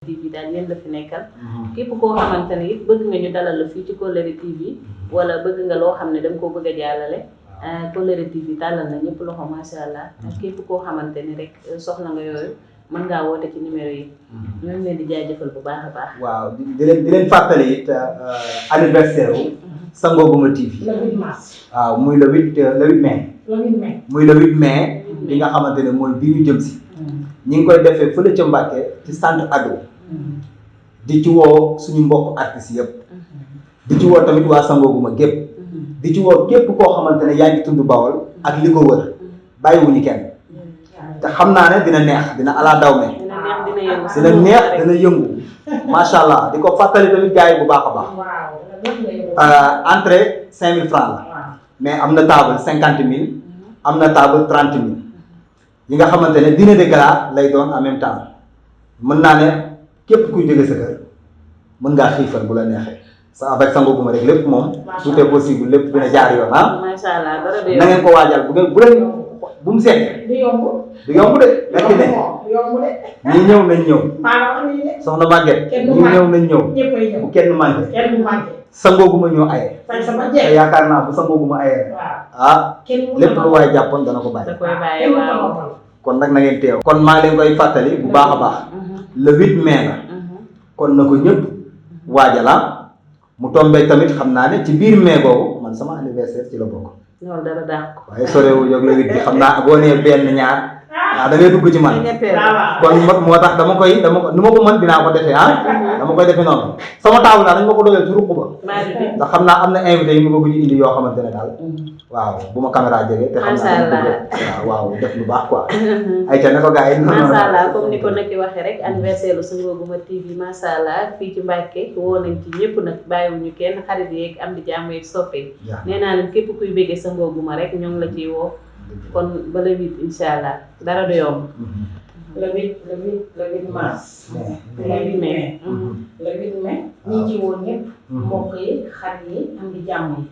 TV daal yéen la fi nekkal képp koo xamante ne it bëgg nga ñu dalal la fii ci Kolere TV wala bëgg nga loo xam ne danga koo bëgg a jàllale Kolere TV tàllal na ñëpp loxo macha allah képp koo xamante ni rek soxla nga yooyu mën ngaa woote ci numéro yi ñoo ngi leen di jaajëfal bu baax a baax. waaw di leen fàttali it anniversaire wu Sango Gouma TV. le 8 mars. waaw muy le 8 mai. muy le 8 mai. li nga xamante ne mooy bii ñu jëm si. ñi ngi koy defee fële ca Mbàkke ci centre ado di ci woo suñu mbokk artistes yëpp di ci woo tamit waa Sango Gouma gépp di ci woo képp koo xamante ne yaa ngi tund Bawol ak li ko wër bàyyiwuñu kenn te xam naa ne dina neex dina ala daw me dina neex dina yëngu macha allah di ko fàttali tamit gars yi bu baax a baax entrée 5000 francs la mais am na table 50 000 am na table 30 000 yi nga xamante ne dîner de gala lay doon en même temps mën naa ne képp kuy jóge sa kër mën ngaa xiifal bu la neexee sa avec Sango Gouma rek lépp moom tout est possible lépp dina jaar yoon ah. macha allah dara na ngeen ko waajal bu leen bu mu seet. du yomb. du yomb de. fekk ne ñii ñëw nañ ñëw. soxna Maguette. ñii ñëw nañ ñëw. bu kenn manqué. Sango Gouma ñoo aye. te yaakaar naa bu Sango Gouma aye. ah lépp lu waay jàppoon dana ko bàyyi. kon nag na ngeen teew. kon maa ngi leen koy fàttali bu baax a baax. le 8 mai la. kon na ko ñëpp waajala mu tombé tamit xam naa ne ci biir mai boobu man sama anniversaire ci la bokk. loolu dara daax ko. waaye sorewul jóg le 8 bi xam naa boo nee benn ñaar. da ngay dugg ci man. kon moo tax dama ko nu ma ko mën dinaa ko defee ah. dama koy defee noonu. sama taabu daal dañ ma ko doyal ci ruq ba. ndax xam naa am na invité yi mu bëgg ñu indi yoo xamante ne daal. waaw bu ma caméra jege. te xam naa waaw def lu baax quoi. ayca ne ko gars yi. macha allah comme ni ko nag waxee rek anniversaire lu Sango Gouma TV macha allah fii ci Mbàkke woo nañ ci ñëpp nag bàyyiwuñu kenn xarit yeeg am di jàmm yeeg soppe. nee naa leen képp kuy bëggee Sango Gouma rek ñoo ngi la ciy woo. kon ba le 8 incha allah dara du yomb. le 8 mars. le 8 mai. le 8 mai. ñi ci woon ñëpp. mbokk yi xarit yi am di jàmm yi.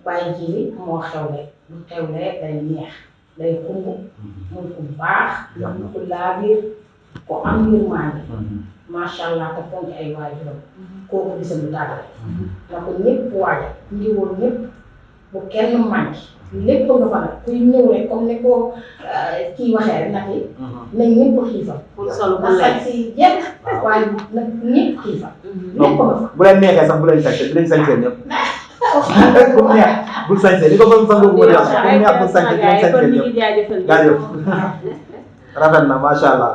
bàyyi ji li moo xewle bu xewlee day neex day xumb muy ku baax. ku laabiir ku am yërmande. macha allah te fonk ay waajuram. kooku bisa lu tàggale. na ko ñëpp waajal ñi woon ñëpp bu kenn manqué. lépp nga fa nag kuy ñëw rek comme ni ko kii waxee rek nag yi nañ ñëpp xiifal pour solo bu lay si jekk waaye nag ñëpp xiifal lépp nga fa bu leen neexee sax bu leen sañse bu leen sañsee ñëpp bu mu neex bul sañse li ko fa Sango Gouma di wax bu mu neex bul sañse bu leen sañsee ñëpp jaajëf rafet na macha allah